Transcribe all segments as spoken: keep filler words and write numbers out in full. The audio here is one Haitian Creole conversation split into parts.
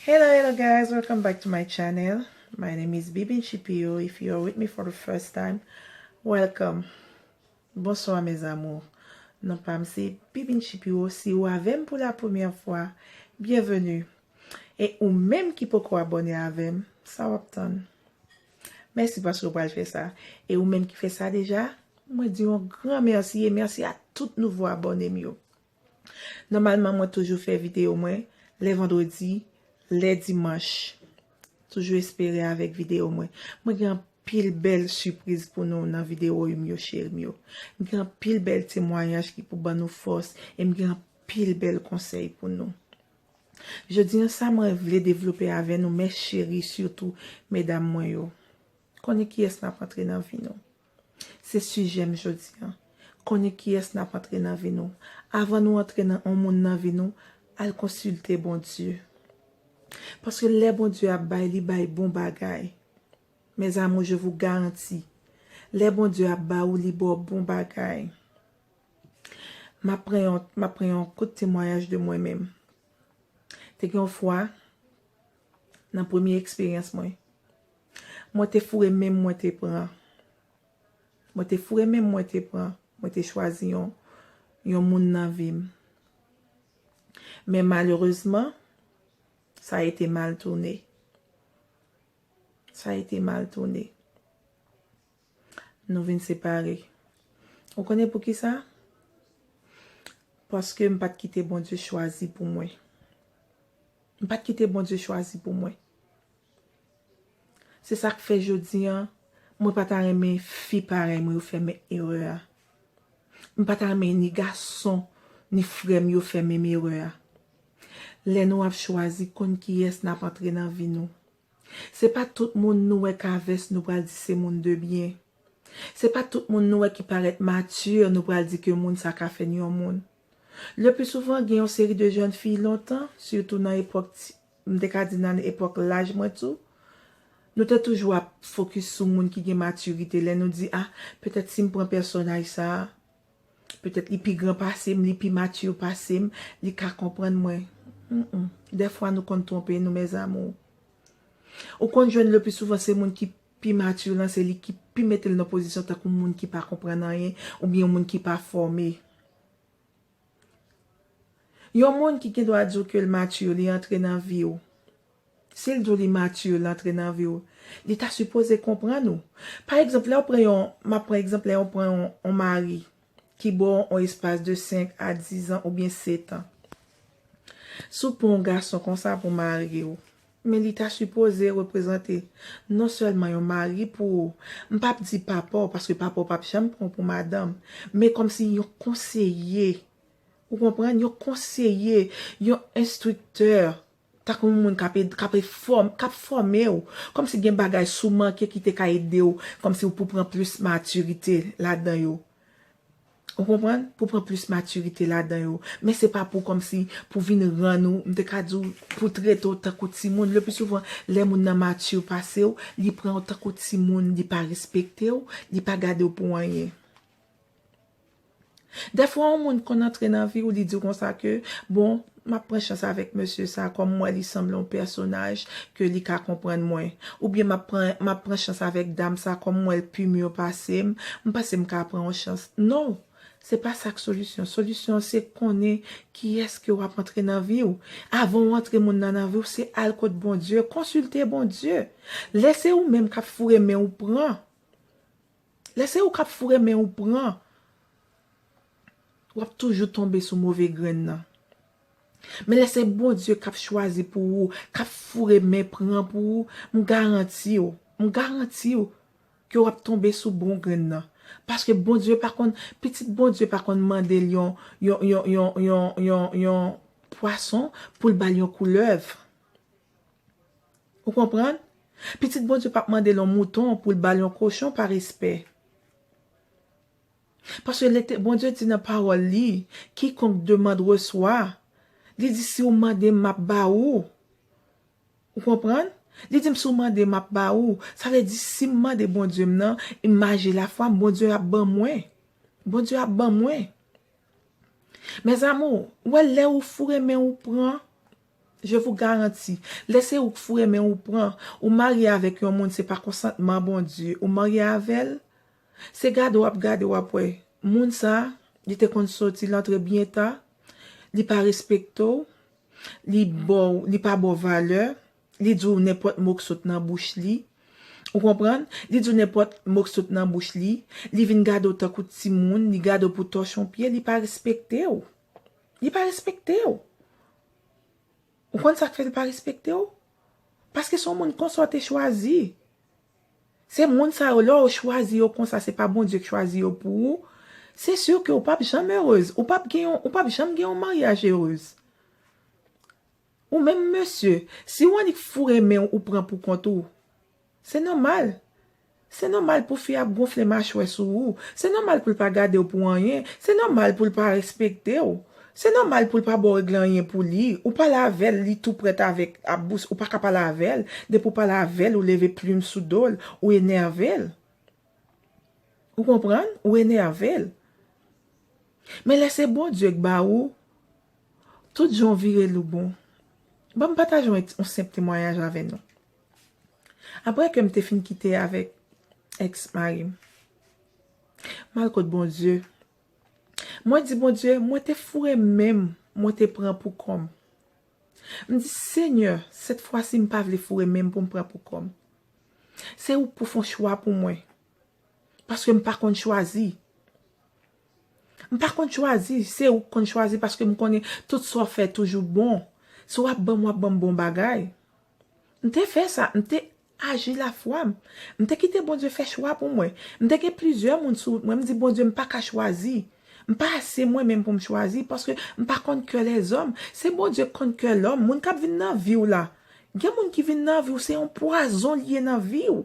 Hello, hello guys, welcome back to my channel. My name is Bibin Chipio. If you are with me for the first time, welcome. Bonsoir mes amours. Non pa m se Bibin Chipio. Si ou avè m pou la premyè fwa, byenveni. E ou menm ki poko abòne avè m, sa w ap tann? Mèsi paske w pral fè sa. E ou menm ki fè sa deja, mwen di yon gran mèsi e mèsi a tout nouvo abòne m yo. Nòmalman, mwen toujou fè videyo mwen lè vandredi, lè dimanch. Toujou espere avèk videyo mwen. Mwen gen anpil bèl sipriz pou nou nan videyo m yo, cheri m yo. M gen anpil bèl temwayaj ki pou ban nou fòs e m gen anpil bèl konsèy pou nou. Jodi an, sa mwen vle devlope avè nou, mes chéries, sitou medam mwen yo. Konnen kiyès n ap antre nan vi nou. Se sijè m jodi an. Konnen kiyès n ap antre nan vi nou. Avan nou antre nan yon moun nan vi nou, al konsilte Bondye. Paske lè Bondye ap bay, li bay bon bagay. Mes amours, je vous garantis, lè Bondye ap ba ou, li ba w bon bagay. M ap pran yon, m ap pran yon kout temwayaj de mwen menm. Te gen yon fwa, nan premye eksperyans mwen, mwen te foure men m, mwen te pran. Mwen te foure men m, mwen te pran. Mwen te chwazi yon, yon moun nan vi m. Men malerezman, sa ete mal tounen. Sa ete mal tounen. Nou vin separe. Ou konnen poukisa? Paske m pa t kite Bondye chwazi pou mwen. M pa t kite Bondye chwazi pou mwen. Se sa k fè jodi an, mwen pa ta renmen fi parèy mwen yo fè menm erè a. M pa ta renmen ni gason, ni frè m yo fè menm erè a. Lè nou ap chwazi, konn kiyès n ap antre nan vi nou. Se pa tout moun nou wè k avè s nou pral di se moun de byen. Se pa tout moun nou wè ki parèt mati nou pral di ke moun sa ka fè n yon moun. Le pli souvan, gen yon seri de jèn fi lontan, sitou nan epòk ti, m te ka di nan epòk laj mwen tou, nou te toujou ap fokis sou moun ki gen matirite. Lè nou di, ah, petèt si m pran pèsonaj sa a, petèt li pi gran pase m, li pi mati pase m, li ka konprann mwen. Mm-mm. Dèfwa nou konn twonpe nou, mes amours. Ou konn jwenn le pli souvan se moun ki pi mati lan, se li ki pi mete l nan pozisyon tankou moun ki pa konprann anyen, oubyen moun ki pa fòme. Yon moun ki gen dwa di w ke l mati, li antre nan vi w. Si l di w li mati, l antre nan vi w, li ta sipoze konprann ou. Pa egzanp, lè w pran yon, m ap pran egzanp, lè w pran yon, yon mari ki ba w yon espas de senk a diz an oubyen sèt an. Si w pran yon gason konsa pou mari w, men li ta sipoze reprezante non sèlman yon mari pou ou, m p ap di papa w, paske papa w p ap janm pran w pou madanm, men kòmsi yon konseye, ou konprann, yon konseye, yon enstriktè, tankou yon moun k ap ed-, k ap fòm-, k ap fòme w, kòmsi gen bagay si w manke ki te ka ede w, kòmsi w pou pran plis matirite ladan yo. Ou konprann? Pou pran plis matirite ladan yo. Men se pa pou kòmsi, pou vin rann ou, m te ka di w, pou trete w tankou timoun. Le pli souvan, lè moun nan mati pase w, li pran w tankou timoun, li pa respekte w, li pa gade w pou anyen. Dèfwa, yon moun konn antre nan vi w, li di w konsa ke, bon, m ap pran chans avèk mesye sa, kòm m wè li sanble yon pèsonaj ke li ka konprann mwen. Oubyen m ap pran, m ap pran chans avèk dam sa, kòm m wè l pi mye pase m, m panse m ka pran yon chans. Non, se pa sa k solisyon. Solisyon an se konnen kiyès ke w ap antre nan vi w. Avan w antre moun nan nan vi w, se al kot Bondye, konsilte Bondye. Lè se ou menm k ap foure men w pran. Lè se ou k ap foure men w pran, w ap toujou tonbe sou move grenn nan. Men lè se Bondye k ap chwazi pou ou, k ap foure men pran pou ou, m garanti w, m garanti w ke w ap tonbe sou bon grenn nan. Paske Bondye pa konn, pitit Bondye pa konn mande l yon, yon, yon pwason pou l ba l yon koulèv. Ou konprann? Pitit Bondye p ap mande l yon mouton pou l ba l yon kochon pa respè. Paske Lete-, Bondye di nan pawòl li, quiconque demande reçoit. Li di, si w mande m, m ap ba ou. Ou konprann? Li di m, si w mande m, m ap ba ou. Sa vle di, si m mande Bondye m nan, m maje lafwa m, Bondye ap ban mwen. Bondye ap ban mwen. Mes amours, w wè lè ou foure men ou pran, Je vous garantis, lè se ou k foure men ou pran, ou marye avèk yon moun, se pa konsantman Bondye, ou marye avè l, se gade w ap gade, w ap wè, moun sa, li te konn soti, l antre byen ta, li pa respekte w, li ba w, li pa ba w valè, li di w nenpòt mo k sot nan bouch li. Ou konprann? Li di w nenpòt mo k sot nan bouch li, li vin gade w tankou timoun, li gade w pou tòch yon pye, li pa respekte w. Li pa respekte w. Ou konn sa k fè l pa respekte w? Paske se yon moun konsa w te chwazi. Se moun sa yo, lè w chwazi yo konsa, se pa Bondye k chwazi yo pou ou. Se si ke ou p ap janm erez. Ou p ap gen yon, ou p ap janm gen yon maryaj erez. Ou menm mesye, si w annik foure men w, ou pran pou kont ou, se nòmal. Se nòmal pou fi ap gonfle machwè sou ou. Se nòmal pou l pa gade w pou anyen. Se nòmal pou l pa respekte w. Se nòmal pou l pa ba w regle anyen pou li. Ou pale avè l, li tou prèt avèk ap bous, ou pa ka pale avè l. Depi w pale avè l, ou leve plim sou do l, ou enève l. Ou konprann? Ou enève l. Men lè se Bondye k ba ou, tout jan w vire l ou bon. Ban m pataje yon, yon senp temwayaj avè nou. Apre ke m te fin kite avèk èks mari m, m al kot Bondye. Mwen di Bondye, mwen te foure men m, mwen te pran pou kò m. M di, Senyè, sèt fwa si m pa vle foure men m pou m pran pou kò m. Se ou k pou fè yon chwa pou mwen. Paske m pa konn chwazi. M pa konn chwazi, se ou k konn chwazi paske m konnen tout sa w fè toujou bon. Si w ap ban m, w ap ban m bon bagay. M te fè sa, m te aji lafwa m. M te kite Bondye fè chwa pou mwen. M te gen plizyè moun sou wout mwen, m di, Bondye, m pa ka chwazi. M pa ase mwen menm pou m chwazi, paske m pa konn kè lèzòm. Se Bondye k konn kè lòm. Moun k ap vin nan vi w la, gen moun ki vin nan vi w, se yon pwazon li ye nan vi w.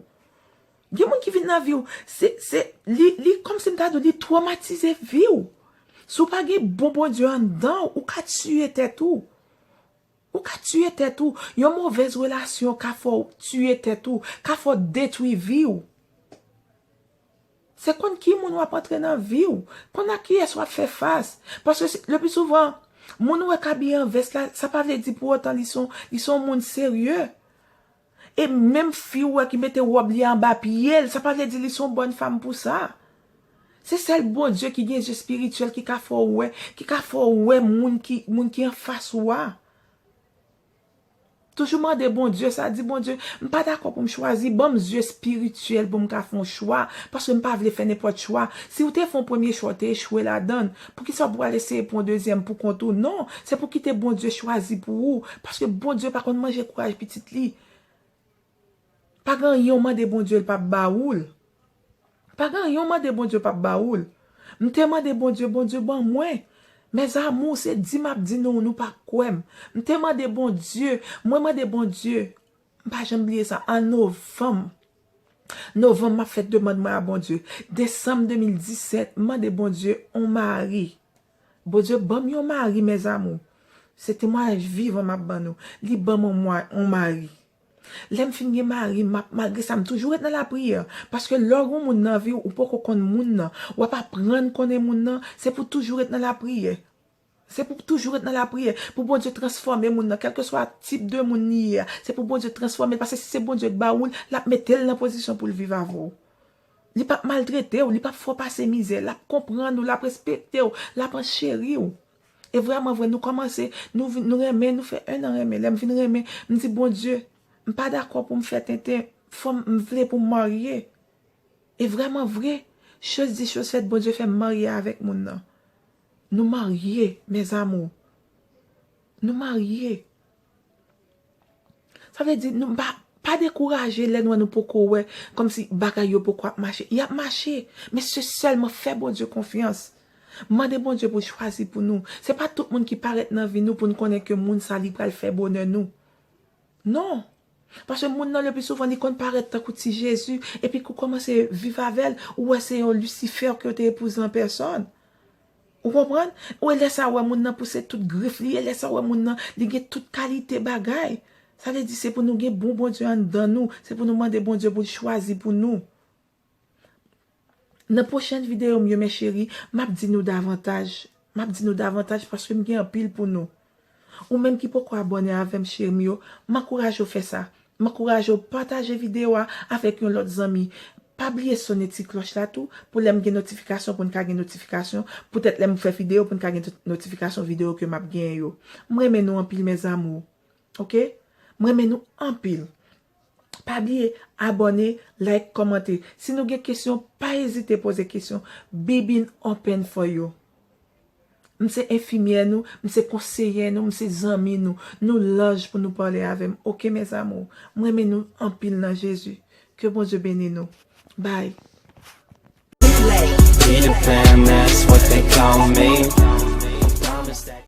Gen moun ki vin nan vi w, se, se, li, li, kòmsi m ta di w, li twomatize vi w. Si w pa gen bon Bondye anndan w, ou ka tiye tèt ou. Ou ka tiye tèt ou. Yon movèz relasyon ka fè w tiye tèt ou, ka fè w detwi vi w. Se konn ki moun w ap antre nan vi w, konn ak kiyès w ap fè fas. Paske se, le pli souvan, moun ou wè k abiye an vès la, sa pa vle di pou otan li se yon, li se yon moun serye. E menm fi ou wè ki mete wòb li anba pye l, sa pa vle di li se yon bòn fanm pou sa. Se sèl Bondye ki gen zye espirityèl ki ka fè w wè, ki ka fè w wè moun ki, moun ki anfas ou a. Toujou mande Bondye sa, di, Bondye, m pa dakò pou m chwazi, ban m zye espirityèl pou m ka fè yon chwa, paske m pa vle fè nenpòt chwa. Si w te fè yon premye chwa, w te echwe ladan l, poukisa w pral eseye pran yon dezyèm pou kont ou? Non, se pou kite Bondye chwazi pou ou, paske Bondye pa konn manje kouraj pitit li. Pa gen anyen w mande Bondye, l p ap ba ou l. Pa gen anyen w mande Bondye, l p ap ba ou l. M te mande Bondye, Bondye ban mwen. Mes amours, se di m ap di nou, nou pa kwè m. M te mande Bondye, mwen mande Bondye, m pa janm bliye sa, an novanm. Novanm, m ap fè demann mwen a Bondye. Desanm de mil disèt, m mande Bondye yon mari. Bondye ban m yon mari, mes amours. Se temwayaj vivan m ap ban nou. Li ban mwen mwa-, yon mari. Lè m fin gen mari, m ap, malgre sa, m toujou ret nan lapriyè. Paske lè w gen yon moun nan vi w, ou poko konn moun nan. W ap aprann konnen moun nan, se pou toujou ret nan lapriyè. Se pou toujou ret nan lapriyè, pou Bondye transfòme moun nan, kèlkeswa tip de moun li ye a. Se pou Bondye transfòme l, paske si se Bondye k ba ou l, l ap mete l nan pozisyon pou l viv avè w. Li p ap maltrete w, li p ap fè w pase mizè, l ap konprann ou, l ap respekte w, l ap ancheri w. E vrèman vre, nou kòmanse, nou vin, nou renmen, nou fè en an renmen. Lè m vin renmen, m di, Bondye, m pa dakò pou m fè tenten, fò m, m vle pou m marye. E vrèman vre, choz di choz fèt, Bondye fè m marye avèk moun nan. Nou marye, mes amours. Nou marye. Sa vle di, nou pa, pa dekouraje lè nou wè nou poko wè, kòmsi bagay yo poko ap mache. Y ap mache, men se sèlman fè Bondye konfyans. Mande Bondye pou l chwazi pou nou. Se pa tout moun ki parèt nan vi nou pou n konnen ke moun sa li pral fè bonè nou. Non. Paske moun nan le pli souvan li konn parèt tankou ti Jezi, epi kou kòmanse viv avè l, ou wè se yon Lisifè ke yo te epouze an pèsòn. Ou konprann? Ou e lè sa w wè moun nan pouse tout grif li, e lè sa w wè moun nan li gen tout kalite bagay. Sa vle di se pou nou gen bon Bondye anndan nou, se pou nou mande Bondye pou l chwazi pou nou. Nan pwochèn videyo m yo, mes chéries, m ap di nou davantaj. M ap di nou davantaj paske m gen anpil pou nou. Ou menm ki poko abòne avè m, cheri m yo, m ankouraje w fè sa. M ankouraje w pataje videyo a avèk yon lòt zanmi. Pa bliye sone ti klòch la tou, pou lè m gen notifikasyon, pou n ka gen notifikasyon, poutèt lè m fè videyo, pou n ka gen notifikasyon videyo ke m ap genyen yo. M renmen nou anpil, mes amours. Oke? M renmen nou anpil. Pa bliye abòne, like, kòmante. Si nou gen kesyon, pa ezite poze kesyon. Bibin open for you. M se enfimyè nou, m se konseyè nou, m se zanmi nou. Nou laj pou nou pale avè m. Oke, mes amours? M renmen nou anpil nan Jezi. Ke Bondye beni nou. Bye. Peter Pan, that's what they call me. Promise that